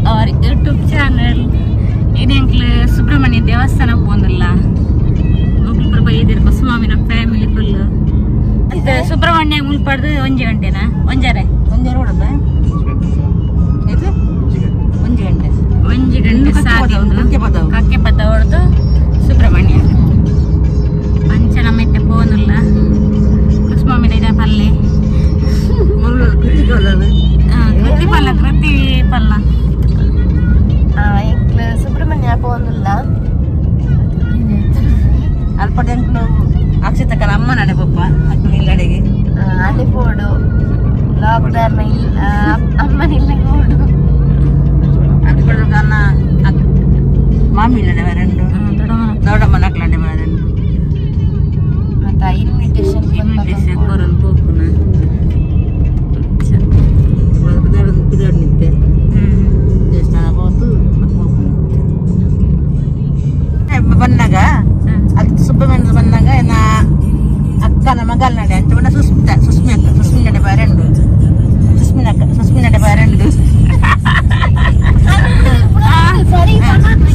Our YouTube channel. ಇದೇಂಕ್ಲು Subrahmanya ದೇವಸ್ಥಾನ ಪೋಂದಿಲ್ಲ ಮೊಕ್ಲು ಬೈದಿರ್ ಕುಸುಮಾಮಿನ family full. Subrahmanya ಮುಲ್ಪಡ್ದು ಒಂಜಿ ಗಂಟೆನಾ ಒಂಜಾರೆ ಒಂಜಾರೆ ಹೊಡದ ಇದು ಒಂಜಿ ಗಂಟೆ ಒಂಜಿ ಗಂಟೆ ಸಾದಿ ಕಕ್ಕೆ ಪದ ಹೊಡೆದು ಸುಬ್ರಹ್ಮಣ್ಯ ಅಂಚ ನಮ್ಮ ಇತ್ತೆ ಪೋನುಲ್ಲ ಕುಸುಮಾಮಿನ ಇದೆ ಪಲ್ಲೆ ಕೃತಿ ಪಲ್ಲ ಕೃತಿ ಪಲ್ಲ ಎಂಕ್ಲು ಸುಬ್ರಹ್ಮಣ್ಯ ಪೋನುಲ್ಲ ಅಲ್ಪಟ ಎಂಕ್ಲು ಅಕ್ಷತಕ್ಕನ ಅಮ್ಮ ನಡೆ ಪಪ್ಪ ಅಕ್ಕನ ಇಲ್ಲಡೆಗೆ ಅಡೆ ಪೋಡು ಲಾಕ್ಡೌನ್ ಇಲ್ಲ ಅಮ್ಮನ ಇಲ್ಲ ಕೋಡು ಅಲ್ಪಟ ಅನ್ನ ಮಾಮಿ ಇಲ್ಲಡೆ ಎರಡು ದೊಡ್ಡಮ್ಮನ ಅಕ್ಲಡೆ ಎರಡು ಮತ್ತೆ ಇನ್ವಿಟೇಷನ್ ಇನ್ವಿಟೇಷನ್ ಕೊರನ್ ಪೋಪುನ ನಿಂತೆ ದೇವಸ್ಥಾನ ಹೋತು ಬಂದಾಗ ಅದು ಸುಬ್ರಹ್ಮಣ್ಯ ಬಂದಾಗ ನಾ ಅಕ್ಕನ ಮಗಳ ನಡೆ ಅಂತ ಬಂದ ಸುಸ್ಮಿತ ಸುಸ್ಮಿ ಅಕ್ಕ ಸುಸ್ಮಿ ನಡೆ ಬಾರಂಡು ಸುಸ್ಮಿನ ಅಕ್ಕ ಸುಸ್ಮಿ ನಡೆ ಬಾರಂಡು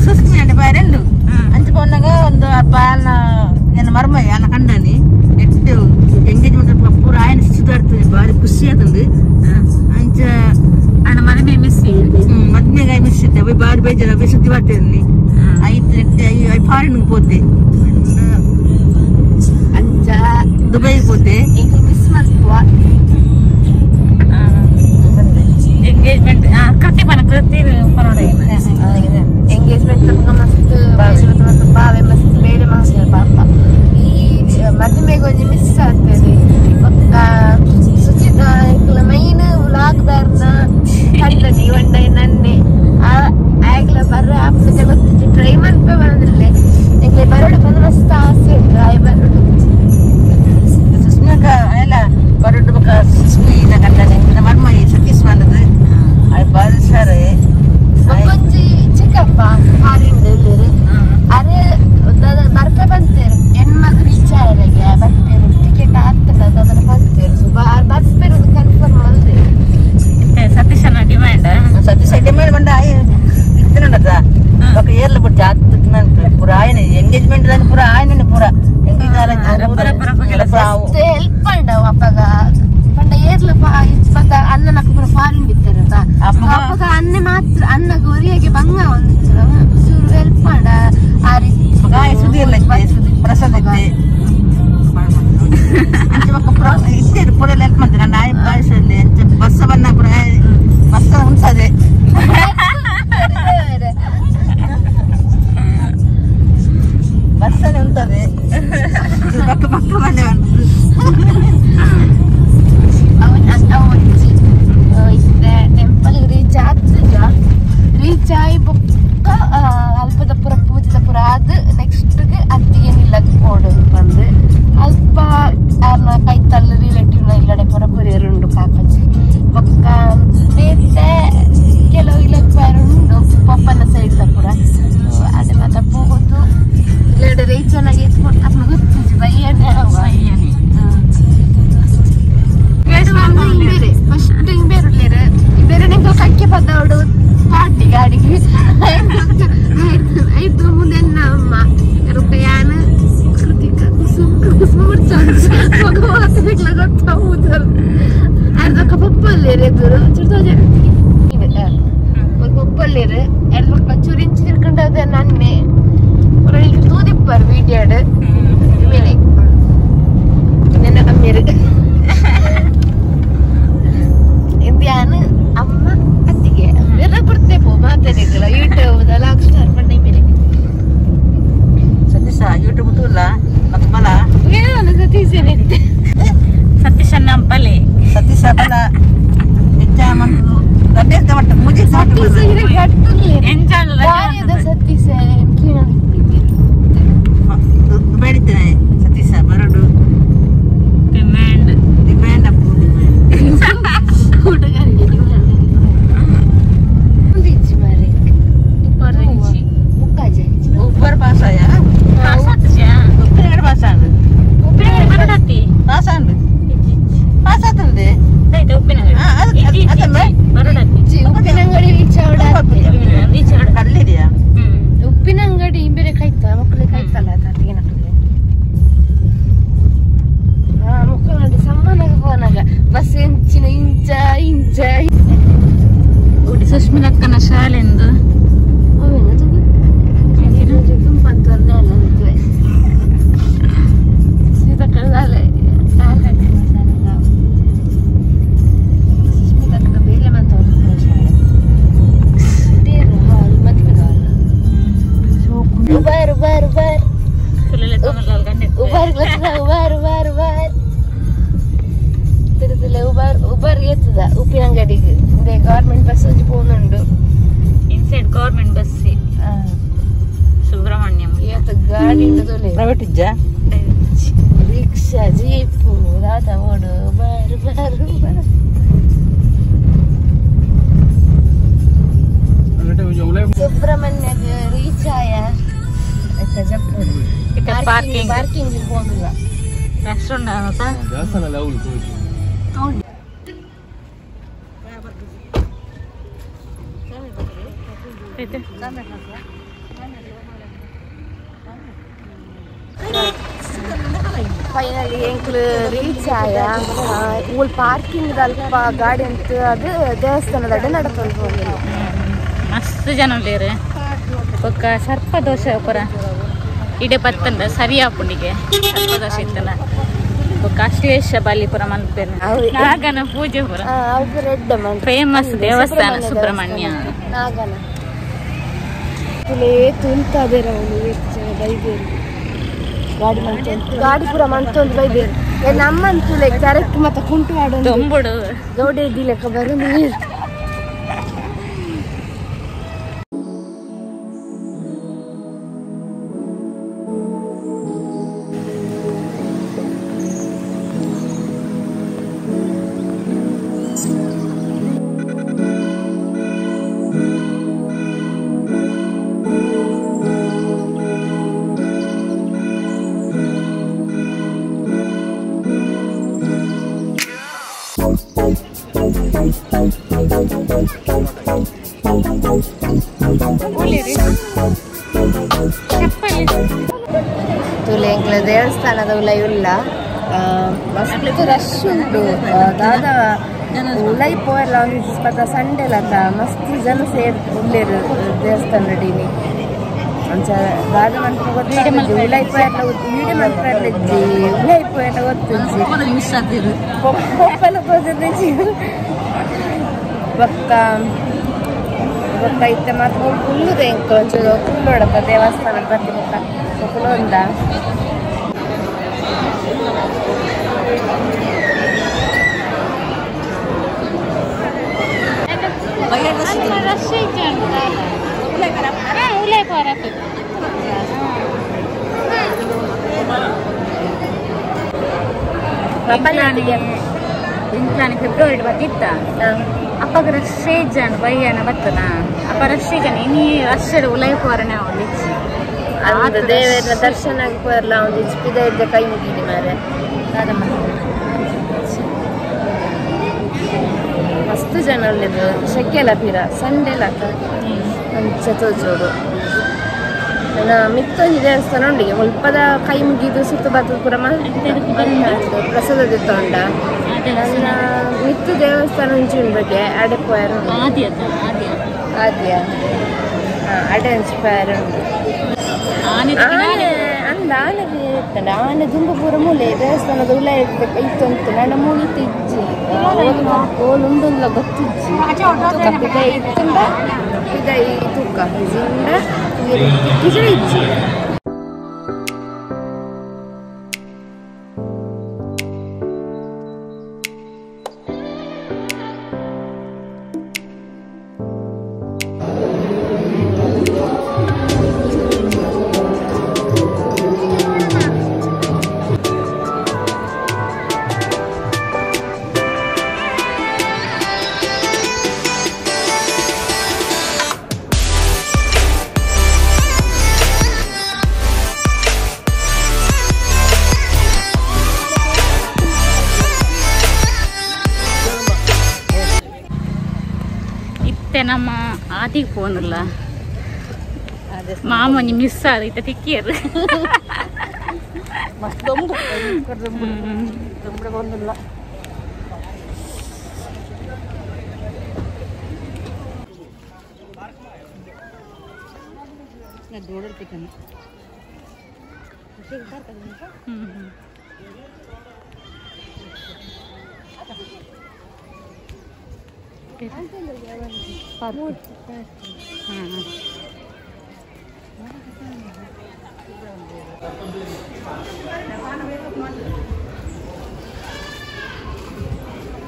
ಸುಸ್ಮಿ ನಡೆ ಬಾರಂಡು ಅಂಚ ಬಂದಾಗ ಒಂದು ಅಪ್ಪ ನನ್ನ ಮರ್ಮಯ್ಯ ಅನ್ನ ಕಂಡನಿ ಎಟ್ಟು ಎಂಗೇಜ್ಮೆಂಟ್ ಪೂರ ఆయన ಸುಧಾರ್ತದೆ ಭಾರಿ ಖುಷಿ ಆತಂದು ಅಂಚ ಅಣ್ಣ ಮದುವೆ ಮಿಸ್ ಮದ್ಮೆಗೆ ಮಿಸ್ ಇತ್ತೆ ಬಾರಿ ಬೇಜಾರ ಸುದ್ದಿ ಮಾಡ್ತೇನೆ ಐದು ಫಾರಿನ್ ಪೋತೆ ಅಂಚ ದುಬೈ ಪೋತೆ ಮಿಸ್ ಮಾಡ್ಕುವ ಎಂಗೇಜ್ಮೆಂಟ್ ಕೃತಿ ಪನ ಕೃತಿ ಪರೋಡ ಎಂಗೇಜ್ಮೆಂಟ್ ಮಸ್ತ್ ಮಸ್ತ್ ಬಾವೆ ಮಸ್ತ್ ಬೇರೆ ಮಸ್ತ್ ಪಾಪ ಈ ಮದುವೆಗೆ ಒಂಜಿ ಮಿಸ್ ಆಗ್ತದೆ ಸುಚಿತ ಮೈನ್ ವ್ಲಾಗ್ದಾರ್ನ ಕಂಡನಿ ಒಂಡೆ ನನ್ನೆ ಆಗ್ಲ ಬರ್ರ ಅಪ್ಪನ ಗೊತ್ತಿತ್ತು ಟ್ರೈ ಮನ್ಪೆ ಬಂದಿಲ್ಲ ಎಂಗ್ಲೆ ಬರೋಡು ಬಂದು ಮಸ್ತ್ ಆಸೆ ಉಂಟು ಆಯ್ ಬರೋಡು ಸುಸ್ಮಿಕ ಎಲ್ಲ ಬರೋಡು ಬೊಕ ಸುಸ್ಮಿನ ಕಂಡನಿ ಮರ್ಮಯಿ ಸತೀಶ್ ಬಂದದ್ದು ಅದು ಬಾರಿ ಸರ್ ಒಂಜಿ ಚಿಕ್ಕಪ್ಪ ಫಾರಿನ್ ಅರೆ ಬರ್ಪೆ ಬಂತೇರು ಹೆಣ್ಮಗು ರೀಚ್ ಆಯರೆಗೆ ಬರ್ಪೇರು ಟಿಕೆಟ್ ಆಗ್ತದೆ ಅದನ್ನ ಬಂತೇರು ಸುಮಾರು ಬರ್ಪೇರು ಕನ್ಫರ್ಮ್ ಅಲ್ದೇರು ಸತೀಶನ ಡಿಮ್ಯಾಂಡ್ ಸತೀಶ ಡಿಮ್ಯಾಂಡ್ ಬಂದ ಆಯ್ ಇತ್ತನದ ఒక ಏರ್ಲ ಬಿಟ್ಟು ಆತ್ ಪೂರ ಆಯನ ಎಂಗೇಜ್ಮೆಂಟ್ ದಾನಿ ಪೂರ ಆಯನನೆ ಪೂರ ಹೆಲ್ಪ್ ಪಂಡವು ಅಪ್ಪಗ ಪಂಡ ಏರ್ಲ ಪತ್ತ ಅಣ್ಣನ ಪೂರ ಫಾರಿನ್ ಬಿತ್ತಾರಲ್ಲ ಅಪ್ಪಗ ಅಣ್ಣೆ ಮಾತ್ರ ಅಣ್ಣಗ ಒರಿಯಾಗೆ ಬಂಗ ಒಂದು ಚೂರು ಹೆಲ್ಪ್ ಪಂಡ ಆ ರೀತಿ ಸುಧೀರ್ಲ ಪ್ರಸಾದ್ ಇತ್ತೆ ಇತ್ತೇರು ಪೂರ ಹೆಲ್ಪ್ ಮಾಡ್ತಾರೆ ನನ್ನ ಆಯ್ ಬಾಯ್ಸಲ್ಲಿ ಬಸ್ಸ ಬನ್ನ ಪೂರ ಬಸ್ಸ ಉಂಟದೆ ಬಸ್ಸನೆ ಉಂಟದೆ ಪಕ್ಕ ಪಕ್ಕ ಮನೆ ಟೆಂಪಲ್ ರೀಚ್ ಆಗ್ತದ ರೀಚ್ ಆಯಿ ಬೊಕ್ಕ ಅಲ್ಪದ ಪುರ ಪೂಜೆದ ಪುರ ಅದು ನೆಕ್ಸ್ಟ್ ಅತ್ತಿಗೆ ನಿಲ್ಲಕ್ಕೆ ಕೋಡು ಬಂದು ಅಲ್ಪ ಆರ್ನ ಕೈತಲ್ಲ ರಿಲೇಟಿವ್ ಇಲ್ಲಡೆ ಪುರ ಕೊರಿಯರ್ ಉಂಡು ಕಾಕಜಿ ಬೊಕ್ಕ ಬೇತೆ ಕೆಲವು ಇಲ್ಲಕ್ಕೆ ಉಂಡು ಪಪ್ಪನ ಸೈಡ್ ಪುರ ಅದೇ ಮಾತ್ರ ಹೋಗೋದು ಇಲ್ಲಡೆ ರೀಚ್ ಚೆನ್ನಾಗಿ ಅಪ್ಪ ಗೊತ್ತಿದ್ದು ಬಯ್ಯನೆ ಬೇರೆ ಫಸ್ಟ್ ಹಿಂಗ್ ಬೇರೆ ಬೇರೆ ನಿಂಗೆ ಕಕ್ಕೆ ಪದವಡು ಪಾಟಿ ಗಾಡಿಗೆ ಐದು ಮುಂದೆ ನಮ್ಮ ರುಪಯಾನ ಕೃತಿಕ ಕುಸುಮ ಕುಸುಮ ಗೊತ್ತಾಗುದಲ್ಲ ಅರ್ಧಕ್ಕ ಪಪ್ಪಲ್ಲೇರು ಎದುರು ಚೂರು ಪಪ್ಪಲ್ಲೇರು ಎರಡು ಪಕ್ಕ ಚೂರು ಇಂಚು ತಿರ್ಕೊಂಡದ ನನ್ನೆ ತೂದಿಪ್ಪರ್ ವೀಡಿಯೋಡ್ ಮೇಲೆ ನನ್ನ ಅಮ್ಮಿರು ಇಂದ್ಯಾನ ಅಮ್ಮ ಅತ್ತಿಗೆ ಎಲ್ಲ ಬರ್ತೆ ಪೋ ಮಾತಾಡಿಲ್ಲ ಯೂಟ್ಯೂಬ್ ಲಾಕ್ ಸ್ಟಾರ್ ಪಂಡ ಮೇಲೆ ಸತೀಶ ಯೂಟ್ಯೂಬ್ ತೂಲ್ಲ ಮತ್ತೆ ಬಲ ಏನು ಸತೀಶ್ ಏನಿದೆ ಸತೀಶ್ ನಂಪಲೆ ಸತೀಶ ಬಲ ಹೆಚ್ಚ ಮಂತು ಸುಸ್ಮಿಲಕ್ಕನ ಶಾಲೆಂದು ಗವರ್ಮೆಂಟ್ ಬಸ್ പോകുന്നുണ്ട്. Inside government bus Subrahmanyam ಗಾಡಿ ಪ್ರೈವೇಟ್ ಇಜ್ಜಾ ರಿಕ್ಷಾ ಜೀಪು ದಾದ ಓಡು ಬಾರು ಬಾರು ಸುಬ್ರಹ್ಮಣ್ಯ ರೀಚ್ ಆಯ ಪಾರ್ಕಿಂಗ್ ಪಾರ್ಕಿಂಗ್ ಹೋಗಿಲ್ಲ. ರೆಸ್ಟೋರೆಂಟ್ ಫೈನಲಿ ಎಂಕ್ಲು ರೀಚ್ ಆಯ ಊಲ್ ಪಾರ್ಕಿಂಗ್ ಅಲ್ಪ ಗಾಡಿ ಅಂತ ಅದು ದೇವಸ್ಥಾನದ ನಡಕೊಂಡು ಹೋಗಿಲ್ಲ. ಮಸ್ತ್ ಜನ ಉಳ್ಳೇರು ಬೊಕ್ಕ ಸರ್ಪ ದೋಸೆ ಪೂರ ಇಡೆ ಬತ್ತಂಡ ಸರಿಯಾಪುಂಡಿಗೆ ಸರ್ಪ ದೋಸೆ ಇತ್ತಲ್ಲ. ಬೊಕ್ಕ ಅಶ್ಲೇಷ ಬಲಿ ಪೂರ ಮಲ್ಪೇರು ನಾಗನ ಪೂಜೆ ಪೂರ ಫೇಮಸ್ ದೇವಸ್ಥಾನ ಸುಬ್ರಹ್ಮಣ್ಯ ನಾಗನ ತುಲ್ತಾದೇರ ಬೈಬೇರು ಗಾಡಿ ಮಂತೊಂದು ಗಾಡಿ ಪೂರ ಮಂತೊಂದು ಬೈಬೇರು ನಮ್ಮಂತೂ ಕರೆಕ್ಟ್ ಮತ್ತೆ ಕುಂಟು ಆಡೋದು ದೊಂಬುಡು ಗೌಡೆ ಇದ್ದಿಲೆಕ್ಕ ಬರು ನೀರು. ತುಲೆ ದೇವಸ್ಥಾನದ ಉಲೈ ಉಲ್ಲ ಮಸ್ತ್ ರಶ್ ಉಂಟು. ದಾದಾ ಉಲೈ ಪೋಯಲ್ಲ ಒಂದು ಪದ ಸಂಡೆ ಲತ ಮಸ್ತ್ ಜನ ಸೇರ್ ಉಲ್ಲೇರು ದೇವಸ್ಥಾನ ರೆಡಿನಿ ಅಂಚ ದಾದ ಮನ್ಪು ಗೊತ್ತಾಗುಜಿ ಉಲೈ ಪೋಯಲ್ಲ ವೀಡಿಯೋ ಮನ್ಪೆಲ್ಲ ಇಜ್ಜಿ ಉಲೈ ಪೋಯಲ್ಲ ಗೊತ್ತುಜ್ಜಿ ಪೊಪ್ಪೆಲ್ಲ ತೋಜಿದ್ದಿಜ್ಜಿ ಬೊಕ್ಕ ಬೊಕ್ಕ ಇತ್ತೆ ಮಾತ್ರ ಕುಲ್ಲುದೆ ಎಂಕ್ ಒಂಚೂರು ಕುಲ್ಲೊಡತ್ತ ದೇವಸ್ಥಾನ ಬರ್ತಿ ಬೊಕ್ಕ ಕುಲ್ಲೊಂದ ಫೆಬ್ರವರಿ ಬತ್ತಿತ್ತ ಅಪ್ಪಗ ರಶ್ ಜನ ಬಯ್ಯನ ಬತ್ತನ ಅಪ್ಪ ರಶ್ ಜನ ಇನಿ ರಶ್ ಉಲೈ ಪೋರನೆ ಒಂದಿಚ್ಚಿ ಅದು ದೇವರ ದರ್ಶನ ಪೋರ್ಲ ಒಂದಿಚ್ಚಿ ಪಿದ ಇದ್ದ ಕೈ ಮುಗಿದಿ ಮಾರೆ ಮಸ್ತ್ ಜನ ಉಳ್ಳೆದು ಶೆಕೆಲ ಪಿರ ಸಂಡೆ ಲಕ ಅಂಚ ತೋಜೋಡು ನನ್ನ ಮಿತ್ತೊಂಜಿ ದೇವಸ್ಥಾನ ಉಂಡಿಗೆ ಮುಲ್ಪದ ಕೈ ಮುಗಿದು ಸುತ್ತ ಬತ್ತದ ಪೂರ ಪ್ರಸಾದ ದಿತ್ತೊಂಡ ನನ್ನ ಮಿತ್ತು ದೇವಸ್ಥಾನ ಒಂಜಿ ಉಂಡುಗೆ ಅಡೆ ಪೋಯರ್ ಆದ್ಯ ಅಡೆ ಒಂಜಿ ಪೋಯರ್ ಉಂಡು. ಆನೆ ಅಂದ ಆನೆ ಇತ್ತಂಡ ಆನೆ ದುಂಬು ಪೂರ ಮೂಲೆ ದೇವಸ್ಥಾನದ ಉಲ ಇತ್ತೊಂತು ನನ್ನ ಮೂಲಿತ್ತು ಇಜ್ಜಿ ಓಲು ಉಂಡುಂದ್ಲ ಗೊತ್ತಿಜ್ಜಿ ಪಿದೈ ಇತ್ತುಂಡ ಪಿದೈ ತೂಕ ಜಿಂಡ ಇಜ್ಜಿ. ನಮ್ಮ ಆದಿಗೆ ಫೋನ್ ಮಾಮನಿ ಮಿಸ್ ಆದ ಇತ್ತ ತಿಕ್ಕಿಯರು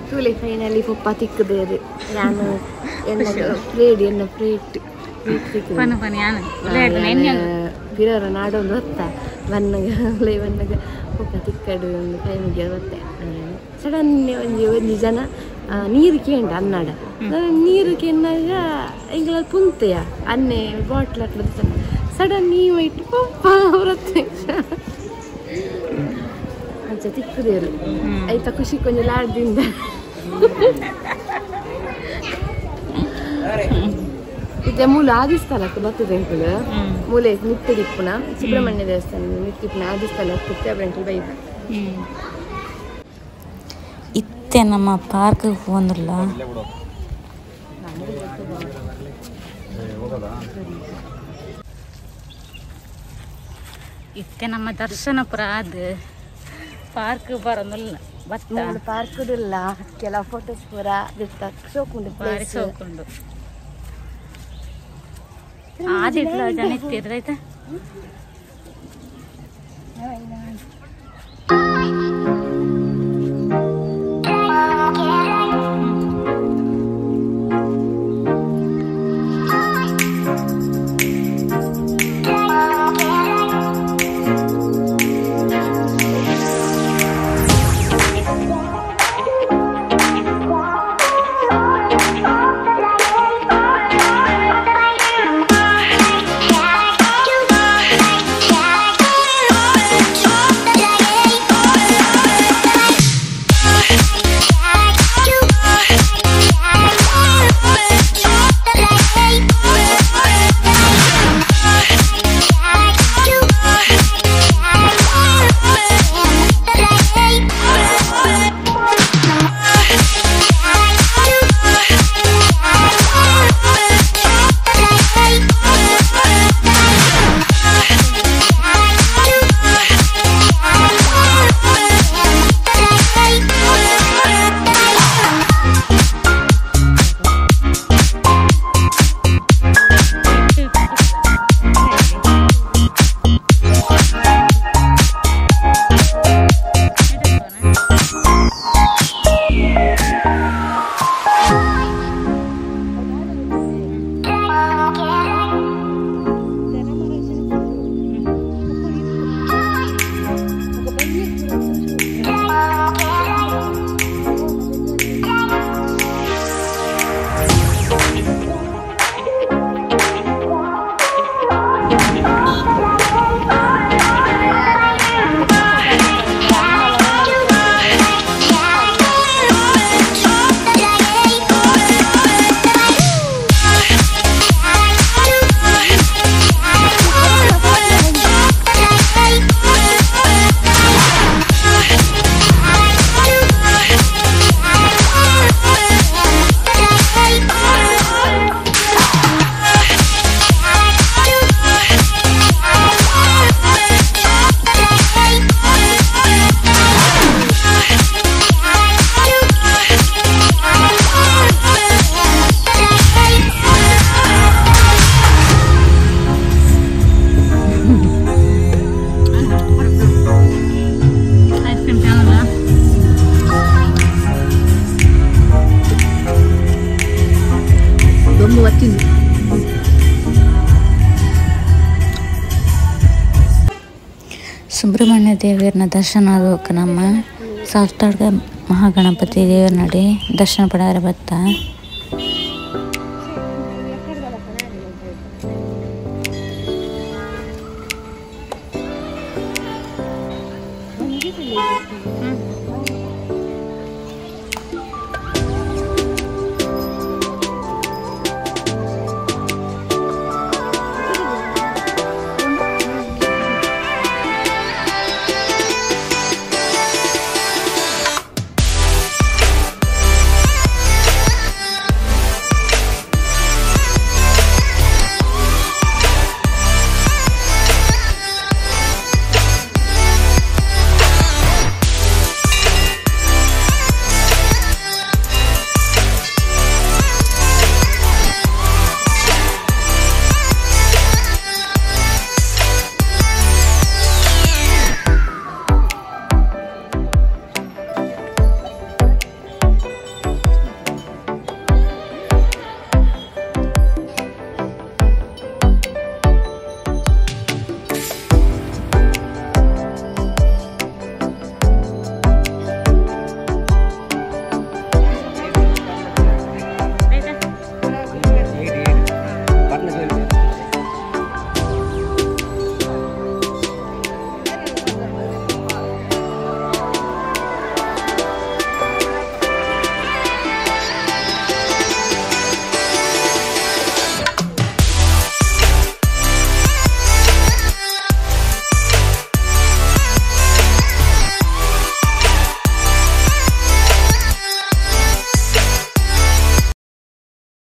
ತೂಲೆ ಫೈನಲಿ ಪಪ್ಪ ತಿಕ್ಕದೇರು ನಾನು ಎನ್ನ ಪ್ಲೇಡ್ ಎನ್ನ ಪ್ಲೇಟ್ ಪನ ಪನ ಯಾನ ಬಿರರ ನಾಡೊಂದು ಹೊತ್ತ ಬನ್ನಗ ಉಲೈ ಬನ್ನಗ ಪಪ್ಪ ತಿಕ್ಕಡು ಒಂದು ಕೈ ಮುಗಿಯೋದು ಹೊತ್ತೆ ಸಡನ್ ಒಂಜಿ ಒಂಜಿ ಜನ ನೀರು ಕೇಂಡ ಅನ್ನಡ ನೀರು ಕೆನ್ನಾಗ ಎಂಗಳ ಪುಂತೆಯ ಅನ್ನೆ ಬಾಟ್ಲ್ ಅಟ್ಲ ಸಡನ್ ನೀವು ಇಟ್ಟು ಪಪ್ಪ ಪ್ರತ್ಯಕ್ಷ ಅಂಚ ತಿಕ್ಕದೇರು ಐತ ಖುಷಿ ಕೊಂಚ ಲಾಡ್ದಿಂದ ಇತ್ತೆ ಮೂಲ ಆದಿಸ್ಥಳಕ್ಕೆ ಬರ್ತದೆ ಎಂಕುಲು ಮೂಲೆ ಮಿತ್ತಿಡಿಪ್ಪುನ ಸುಬ್ರಹ್ಮಣ್ಯ ದೇವಸ್ಥಾನ ಮಿತ್ತಿಪ್ಪುನ ಆದಿಸ್ಥಳಕ್ಕೆ ಕುತ್ತೆ ಬೈದ ಇತ್ತೆ ನಮ್ಮ ಪಾರ್ಕ್ ಪೋಂದುಲ್ಲ ಇತ್ತೆ ನಮ್ಮ ದರ್ಶನ ಪುರ ಅದು ಪಾರ್ಕ್ ಬರೋದಿಲ್ಲ ಬತ್ತ ಪಾರ್ಕ್ ಇಲ್ಲ ಕೆಲವು ಫೋಟೋಸ್ ಪೂರ ಸೋಕುಂಡು ಬಾರಿ ಸೋಕುಂಡು ಆದಿಟ್ಲ ಜನ ಇತ್ತಿದ್ರೆ ಆಯ್ತಾ ಸುಬ್ರಹ್ಮಣ್ಯ ದೇವರನ್ನ ದರ್ಶನ ಆಗೋಕೆ ನಮ್ಮ ಸಾಲ್ತಾಡ್ಗ ಮಹಾಗಣಪತಿ ದೇವರ ನಡಿ ದರ್ಶನ ಪಡೆದರೆ ಬತ್ತ.